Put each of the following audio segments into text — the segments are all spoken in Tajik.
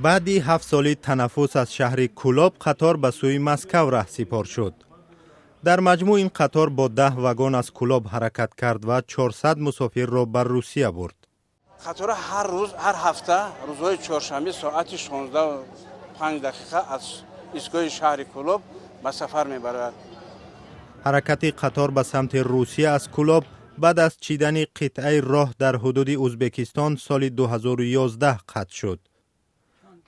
Баъди 7 соли танаффус аз шаҳри Кӯлоб қатор ба сӯи Москав раҳсипор шуд. Дар маҷмӯъ ин қатор бо 10 вагон аз Кӯлоб ҳаракат кард ва 400 мусофирро ба Русия бурд. Қатора ҳар рӯз, ҳар ҳафта рӯзҳои чоршанбе соати 16:05 аз истгоҳи шаҳри Кӯлоб ба сафар мебарад. Ҳаракати қатор ба самти Русия аз Кӯлоб баъд аз чидани қитъаи роҳ дар ҳудуди Ӯзбекистон соли 2011 қатъ шуд.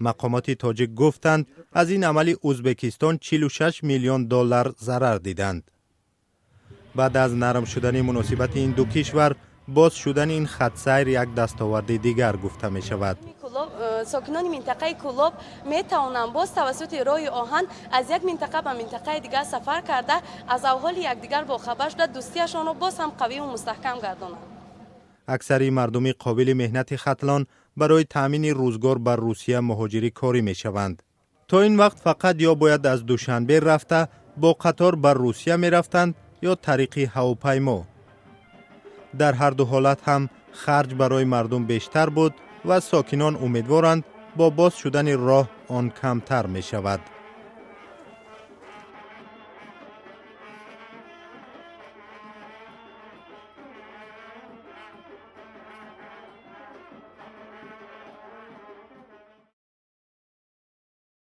Мақомоти тоҷик гуфтанд, аз ин амали Ӯзбекистон 46 миллион доллар зарар диданд. Баъд аз нарм шудани муносибати ин ду кишвар, боз шудани ин хатсайр як дастоварди дигар гуфта мешавад. Сокинони минтақаи Кӯлоб метавонанд боз тавассути роҳи оҳан аз як минтақа ба минтақаи дигар сафар карда, аз аҳволи якдигар бохабар шуда, дӯстиашонро боз ҳам қавию мустаҳкам гардонанд. Аксари мардуми қобили меҳнати Хатлон барои таъмини рӯзгор ба Русия муҳоҷири корӣ мешаванд. То ин вақт фақат ё бояд аз Душанбе рафта бо қатор ба Русия мерафтанд ё тариқи ҳавопаймо. Дар ҳар ду ҳолат ҳам харҷ барои мардум бештар буд ва сокинон умедворанд, бо боз шудани роҳ он камтар мешавад.